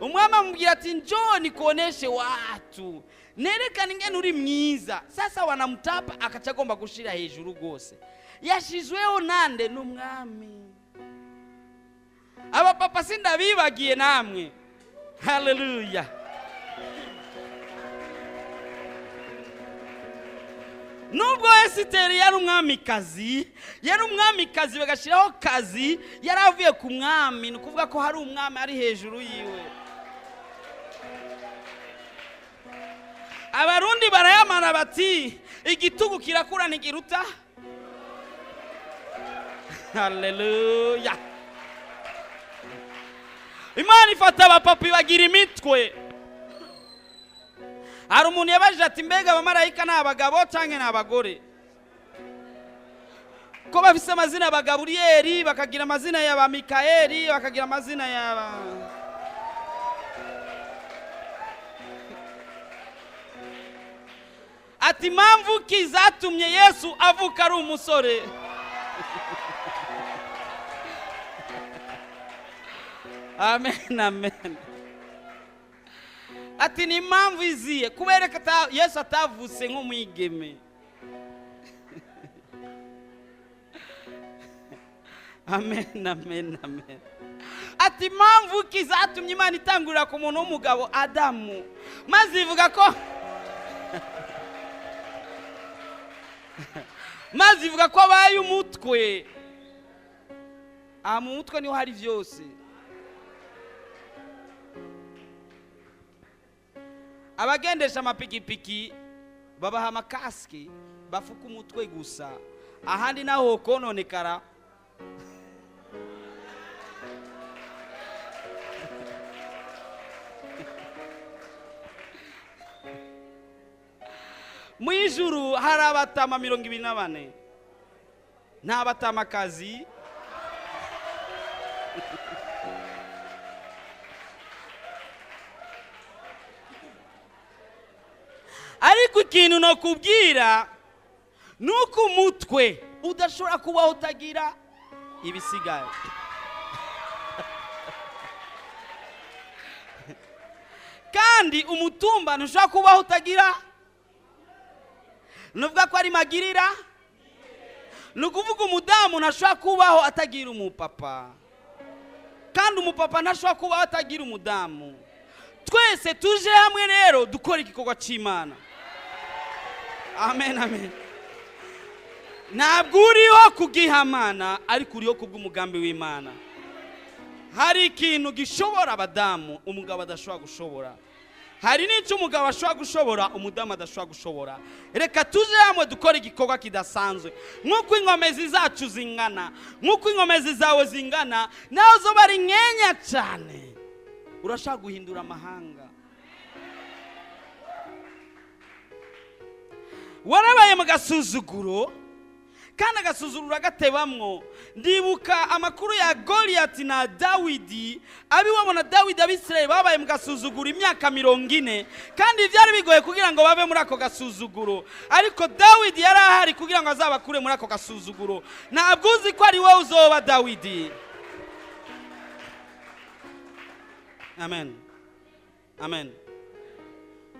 Umwami amubwira ati njoo nikuoneshe watu, nerekane ingene uri mwiza. Sasa wanamtapa akachagomba gushira hejuru gose. Yashizweho nande? N'umwami. Abapapa sindabibagiye namwe. Haleluya. Nubwo Esiteri yari umwamikazi, yari umwamikazi bagashiraho kazi, yaravuye ku mwami, ni ukuvuga ko hari umwami ari hejuru yiwe. Abarundi barayamana bati igitugu kirakura ntigiruta. Haleluya. Imana ifata abapapi bagira imitwe. Hari umuntu yabajije ati mbega abamarayika ni abagabo canke ni abagore? Ko bafise amazina ya Gaburiyeli, bakagira amazina ya ba Mikayeli, bakagira amazina ya ba Ati impamvu ki zatumye Yesu avuka ari umusore? Amen, amen. Ati ni impamvu iziye kubereka Yesu atavutse nk'umwigeme. Amen, amen, amen. Ati impamvu ki zatumye Imana itangurira ku muntu w'umugabo Adamu, maze ivuga ko abaye umutwe. Aha mu mutwe niho hari byose. Abagendesha amapikipiki babaha amakaski bafuka umutwe gusa, ahandi naho kononekara. Mu ijuru hari abatama 24 nta batamakazi. Ariko ikintu nokubwira nuko umutwe udashobora kubaho utagira ibisigaye. Kandi umutumba ntushobora kubaho utagira, nuvuga ko ari magirira. Nukuvuga umudamu ntashobora kubaho atagira umupapa, kandi umupapa ntashobora kubaho atagira umudamu. Twese tuje hamwe rero dukora igikorwa cy'Imana. Amen, amen. Ntabwo uriho kugihamana, ariko uriho kubw'umugambi w'Imana. Hari ikintu gishobora abadamu umugabo adashobora gushobora. Hari n'icyo umugabo ashobora gushobora umudamu adashobora gushobora. Reka tuje hamwe dukore igikorwa kidasanzwe. Nk'uko inkomezi zacu zingana, nk'uko inkomezi zawe zingana, nawe zo bari nkenya cyane. Urashaka guhindura amahanga. Warabaye mu gasuzuguro, kandi agasuzuguro agatebamwo. Ndibuka amakuru ya Goliath na Dawidi. Abiwabo na Dawidi Abisirayeli babaye mu gasuzuguro imyaka 40, kandi byari bigoye kugira ngo babe muri ako gasuzuguro, ariko Dawidi yari ahari kugira ngo azabakure muri ako gasuzuguro. Ntabwo uzi ko ari wowe uzoba Dawidi. Amen, amen.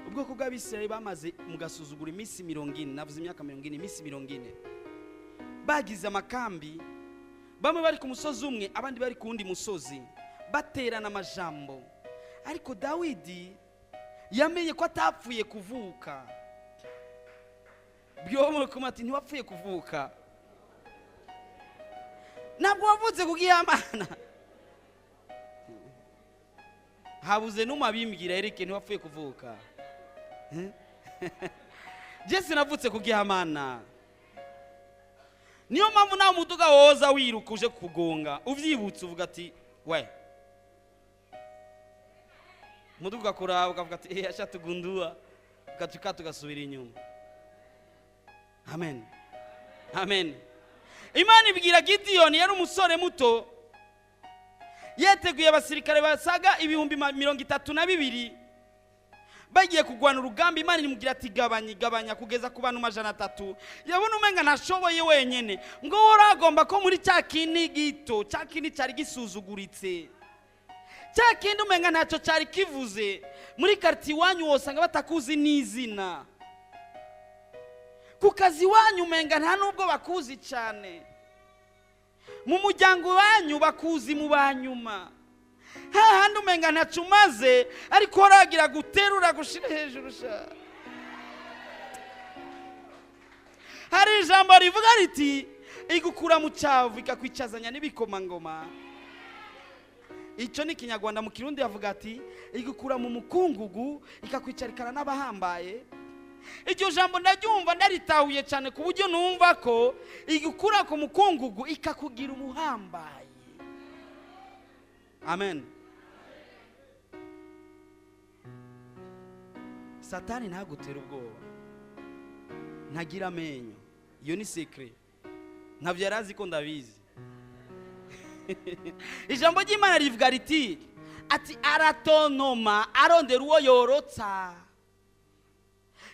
Ubwoko bw'Abisirayeli bamaze mu gasuzuguro iminsi 40, navuze imyaka 40, iminsi 40. Bagize amakambi, bamwe bari ku musozi umwe, abandi bari ku wundi musozi, baterana amajambo. Ariko Dawidi yamenye ko atapfuye kuvuka. Byomo ati ntiwapfuye kuvuka, ntabwo wavutse kubw'Imana. Habuze n'umwe abimbwira, Eric ntiwapfuye kuvuka. Jesse navutse kubw'Imana. Niyo mpamvu nawe umuduga woza wiruka uje kugonga, uvyibutse uvuga ati we, umuduga ugakuraba ukavuga ati eh, ashatugundua, ugacuka tugasubira inyuma. Amen, amen. Imana ibwira Gidiyoni, yari umusore muto, yeteguye abasirikare basaga 32,000 bagiye kugwana urugamba. Imana imubwira ati gabanya, gabanya kugeza ku bantu 300. Yabona umenga ntashoboye wenyene, ngo uragomba ko muri cya kindi gito, cya kindi cyari gisuzuguritse, cya kindi umenga ntacyo cyari kivuze. Muri quartier iwanyu wosanga batakuzi n'izina, ku kazi iwanyu umenga nta nubwo bakuzi cyane, mu muryango iwanyu bakuzi mu banyuma, hahandi umenga ntacyo umaze, ariko waragira guterura gushira hejuru sha. Hari ijambo rivuga riti igukura mu cyavu ikakwicazanya n'ibikomangoma. Icyo ni Kinyarwanda, mu Kirundi yavuga ati igukura mu mukungugu ikakwicarikana n'abahambaye. Iryo jambo ndaryumva ndaritahuye cyane, ku buryo numva ko igukura ku mukungugu ikakugira umuhambaye. Amen. Satani ntagutera ubwoba, ntagira amenyo, iyo ni secret, ntabyo yari azi ko ndabizi. Ijambo ry'Imana rivuga riti ati aratontoma arondera uwo yorotsa.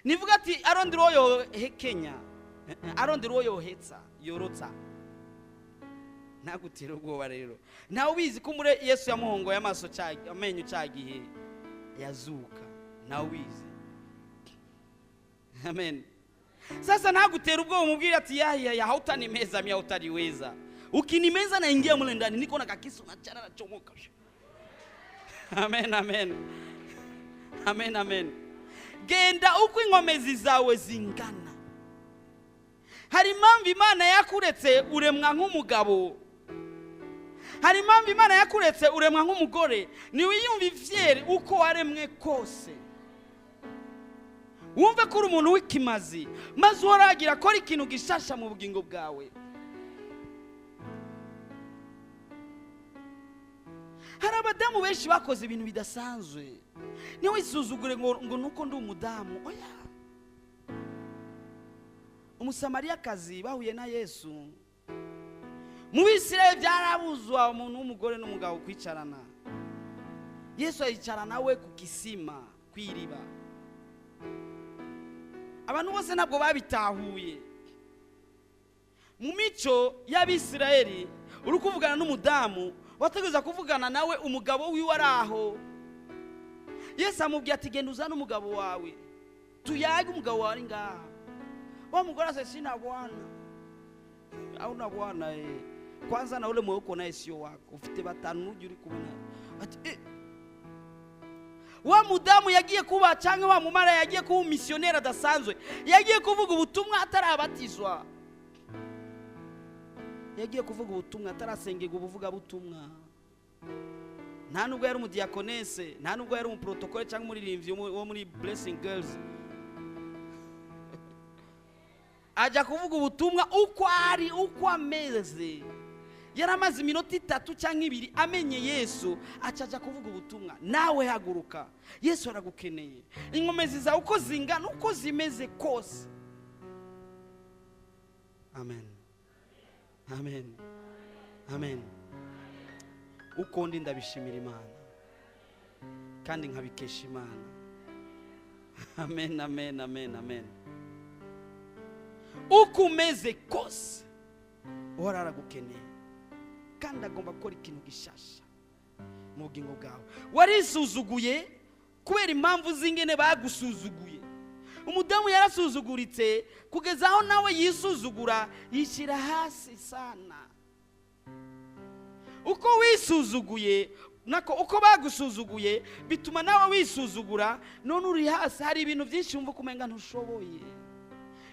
Nivuga ati arondera uwo yohekenya, arondera uwo yohetsa, yorotsa. Ntagutera ubwoba rero, ntawe ubizi ko muri Yesu yamuhongoye amaso amenyo cya gihe yazuka, ntawe ubizi. Amen. Sasa ntagutera ubwoba umubwira ati ya ya ya, hautanimeza mimi, hautaniweza. Ukinimeza naingia mule ndani, niko na kakisu na chana nachomoka. Amen, amen. Amen, amen. Genda uko inkomezi zawe zingana. Hari impamvu Imana yakuretse uremwa nk'umugabo, hari impamvu Imana yakuretse uremwa nk'umugore. Niwiyumve ivyeri uko waremwe kose, wumve ko uri umuntu w'ikimazi, maze uhoragira akora ikintu gishasha mu bugingo bwawe. Hari abadamu benshi bakoze ibintu bidasanzwe. Ntiwisuzugure ngo nuko ndi umudamu, oya. Umusamariyakazi bahuye na Yesu. Mu Bisirayeli byarabuzwa umuntu w'umugore n'umugabo kwicarana. Yesu ayicara nawe ku kisima, kw'iriba. Abantu bose ntabwo babitahuye. Mu mico y'Abisirayeli, uri kuvugana n'umudamu, wategereza kuvugana nawe umugabo wiwe ari aho. Yesu amubwiye ati genda uzane umugabo wawe, tuyage umugabo wawe ari ngaha. Wa mugore ase sina bwana. Hauna bwana Kwanza na ule mweuko naye sio wako, ufite batanu uje uri kubona. Ati wa mudamu yagiye kuba canke wa mumara yagiye kuba missionnaire adasanzwe, yagiye kuvuga ubutumwa atarabatizwa, yagiye kuvuga ubutumwa atarasengerwa ubuvuga butumwa. Nta nubwo yari umudiakonese, nta nubwo yari umuprotokole cyangwa umuririmbyi wo muri Blessing Girls. Ajya kuvuga ubutumwa uko ari, uko ameze. Yaramaze iminota 3 cyangwa 2 amenye Yesu, acaja kuvuga ubutumwa. Nawe haguruka, Yesu aragukeneye. Inkomezi zawe uko zingana, uko zimeze kose. Amen, amen, amen. Uko ndi ndabishimira Imana kandi nkabikesha Imana. Amen, amen, amen, amen. Uko umeze kose uhora aragukeneye kandi agomba gukora ikintu gishasha mu bugingo bwawe. Warisuzuguye kubera impamvu z'ingene bagusuzuguye. Umudamu yarasuzuguritse kugeza aho nawe yisuzugura, yishyira hasi sana. Uko wisuzuguye nako uko bagusuzuguye bituma nawe wisuzugura, none uri hasi. Hari ibintu byinshi wumva kumenga ntushoboye.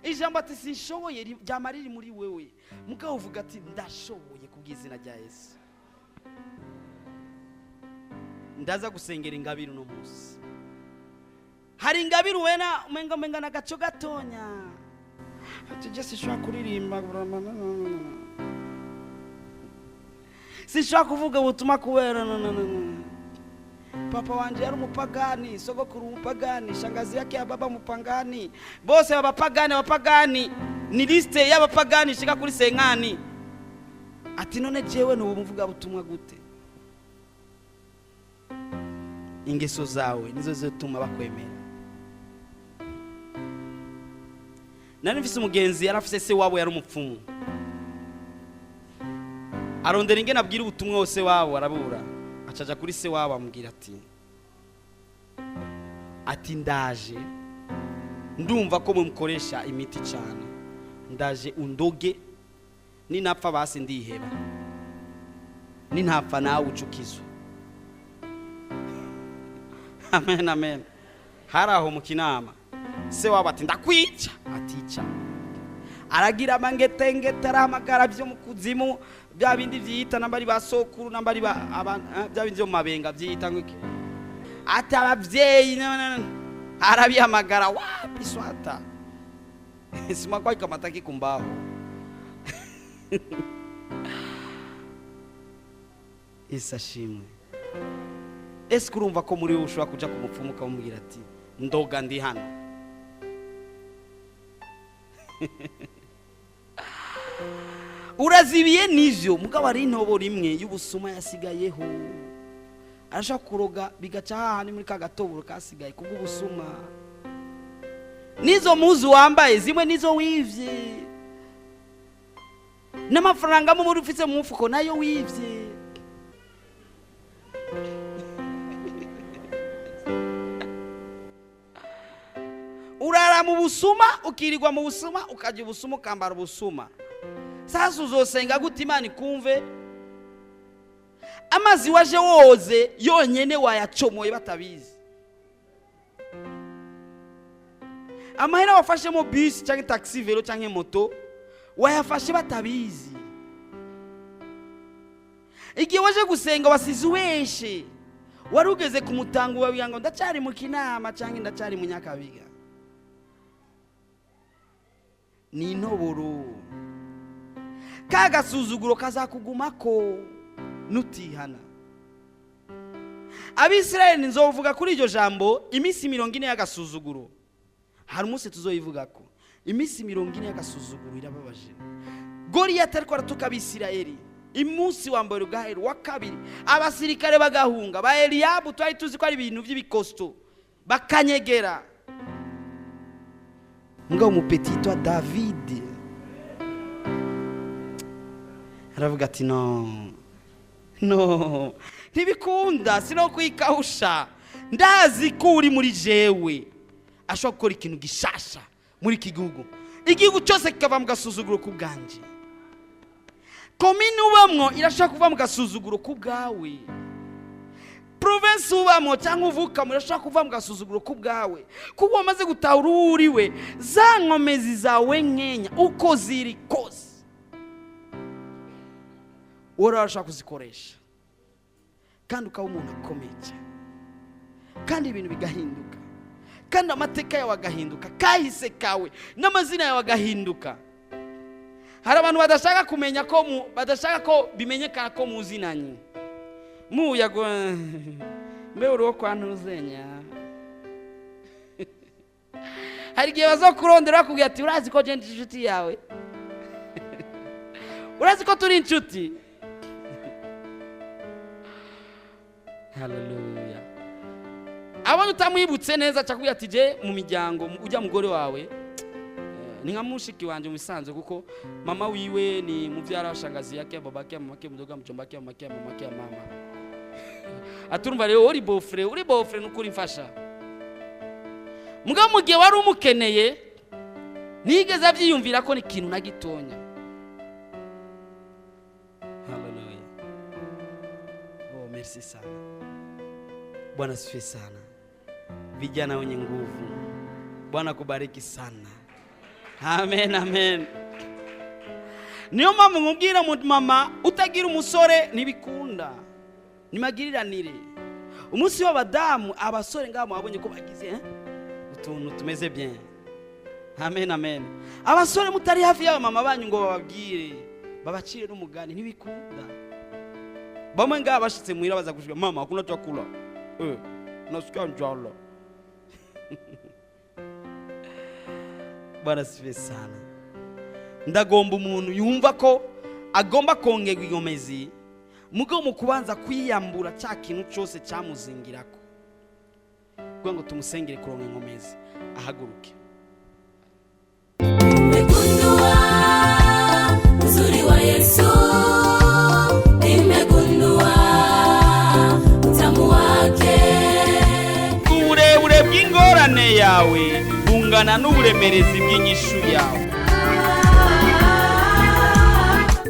Ijambo ati sinshoboye ryama riri muri wewe, mugabo uvuga ati ndashoboye kubw'izina rya Yesu. Ndaza gusengera ingabire uno munsi. Hari ingabire ubona umenga umenga nagaco gatonya, ati je sinshobora kuririmba, sinshobora kuvuga ubutumwa kubera papa wanje yari umupagani, sogokuru umupagani, shangazi yake ya baba umupagani, bose abapagani, abapagani ni liste y'abapagani ishika kuri senkani. Ati none jewe ni umuvuga butumwa gute? Ingeso zawe nizo zituma bakwemera. Nari mfise umugenzi yarafise se wabo yari umupfumu, arondera ingene abwira ubutumwa hose wabo arabura. Acaja kuri se wabo amubwira ati ndaje, ndumva ko mumukoresha imiti cyane, ndaje undoge, ninapfa basi ndiheba, nintapfa nawe ucukizwe. Amen, amen. Hari aho mu kinama se wabo ati ndakwica, atica aragira amangetengete, arahamagara byo mu kuzimu, bya bindi byiyita nambari ba sokuru, nambari ba bya bindi byo mu mabenga byiyita ngo iki, ati abavyeyi arabihamagara wapi swata sima kwa ikamataki kumbaho. Isashimwe. Ese urumva ko muri wowe ushobora kuja ku mupfumu ukamubwira ati ndoga ndi hano? Urazibiye nivyo, mugabo ari intobo rimwe y'ubusuma yasigayeho. Arashaka kuroga bigaca hahandi muri ka gatoboro kasigaye kubw'ubusuma. Nizo muzu wambaye zimwe nizo wivye, n'amafaranga mu muri ufise mu mufuko nayo wivye. Urara mu busuma, ukirirwa mu busuma, ukajya ubusuma, ukambara ubusuma. Sasa uzosenga gute Imana ikumve? Amazi waje woze yonyene wayacomoye batabizi. Amahera wafashemo bus cyangwa taxi velo cyangwa moto wayafashe batabizi. Igihe waje gusenga wasize uweshe, wari ugeze ku mutango wawe ngo ndacyari mu kinama cyangwa ndacyari mu Nyakabiga. Ni intoboro. Ka gasuzuguro kazakugumako nutihana. Abisirayeli nzovuga kuri iryo jambo iminsi 40 y'agasuzuguro. Hari umunsi tuzoyivugako. Iminsi 40 y'agasuzuguro irababaje. Goliyati ariko aratuka Abisirayeli. Imunsi wa mbere ugahera, wa kabiri abasirikare bagahunga, ba Eliyabu twari tuzi ko ari ibintu by'ibikosto bakanyegera. Mugabo umupeti yitwa David aravuga ati no no, ntibikunda, sino kwikawusha, ndazi ko uri muri jewe ashobora gukora ikintu gishasha muri iki gihugu, igihugu cyose kikava mu gasuzuguro k'ubwanje. Komine ubamwo irashobora kuva mu gasuzuguro k'ubwawe, province ubamwo cyangwa uvukamo irashobora kuva mu gasuzuguro k'ubwawe, kuko wamaze gutahura uwo uriwe. Za nkomezi zawe nkenya uko ziri kose urashobora kuzikoresha. Kandi ukaba umuntu akomeye cyane, kandi ibintu bigahinduka, kandi amateka yawe agahinduka, kahise kawe n'amazina yawe agahinduka. Hari abantu badashaka kumenya ko badashaka ko bimenyekana ko muzinanye. Muyago mbe uri uwo kwa ntuzenya. Hari igihe bazokurondera bakubwira ati: "Urazi ko je ndi inshuti yawe? Urazi ko turi inshuti?" Haleluya! Abonye utamwibutse neza, akakubwira ati: "Je mu miryango ujya mugore wawe ni nka mushiki wanje mu bisanzwe, kuko mama wiwe ni muvyara wa shangazi yake, babake, mamake, mdogo, mjombake, mamake, mamake, mama." Aturumva rero uri beau-frère, uri beau-frère, nukuri mfasha. Mugabo mu gihe wari umukeneye, nigeze avyiyumvira ko ni ikintu na gitonya. Haleluya! Oh, merci sana. Bwana sifiwe sana. Vijana wenye nguvu, Bwana kubariki sana. Amen, amen. Niyo mpamvu nkubwira mu mama, utagira umusore ntibikunda, nimagiriranire. Umunsi w'abadamu, abasore ngaho mwabonye ko bagize utuntu tumeze bien. Amen, amen. Abasore mutari hafi y'abamama banyu ngo bababwire, babacire n'umugani, ntibikunda. Bamwe ngaha bashitse muhira baza gushika: "Mama, hakuna chakula, nasikia njala." Bwana sifiwe sana. Ndagomba umuntu yumva ko agomba kongerwa inkomezi, mugabo mu kubanza kwiyambura cya kintu cyose cyamuzingirako, kugira ngo tumusengere kuronka inkomezi, ahaguruke. Nimegundua uzuri wa Yesu, nimegundua utamu wake. Uburebure bw'ingorane yawe bungana n'uburemerezi bw'inyishu yawe.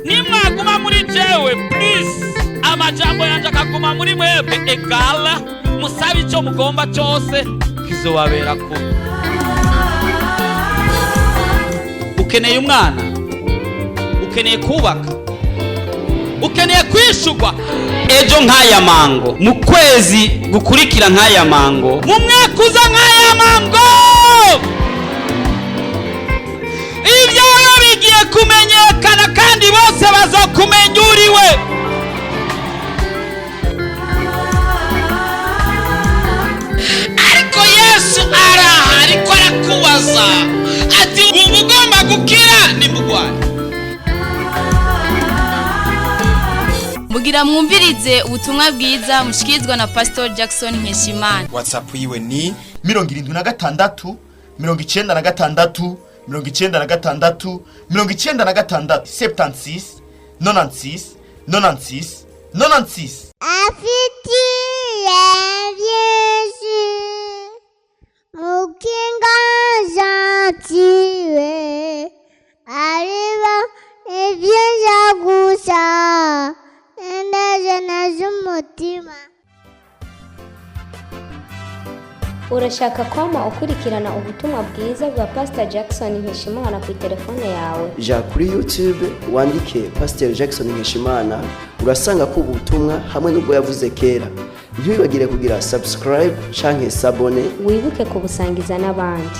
Nimwaguma muri jewe please, amajambo yanje akaguma muri mwebwe, egala musabe icyo mugomba cyose, kizobabera ko. Ukeneye umwana, ukeneye kubaka, ukeneye kwishurwa ejo nk'aya mango, mu kwezi gukurikira nk'aya mango, mu mwaka uza nk'aya mango. Ibyawe bigiye kumenyekana, kandi bose bazokumenya uriwe. Ariko Yesu araha, ariko arakubaza ati: "Wumva ugomba gukira nimugwaye?" Mugira mwumvirize ubutumwa bwiza mushikirizwa na Pastor Jackson Nkeshimana. WhatsApp yiwe ni 76 96 96 96, 76 96 96 96. Afitiye byinshi mukinga gentile, ariba ibyiza gusa, indajana z'umutima. Urashaka kwama ukurikirana ubutumwa bwiza bwa Pastor Jackson Nkeshimana ku telefone yawe? Ja kuri YouTube wandike Pasiteri Jackson Nkeshimana, urasanga ko ubutumwa hamwe n'ubwo yavuze kera. Ntiwibagire kugira subscribe canke s'abonner. Wibuke kubusangiza n'abandi.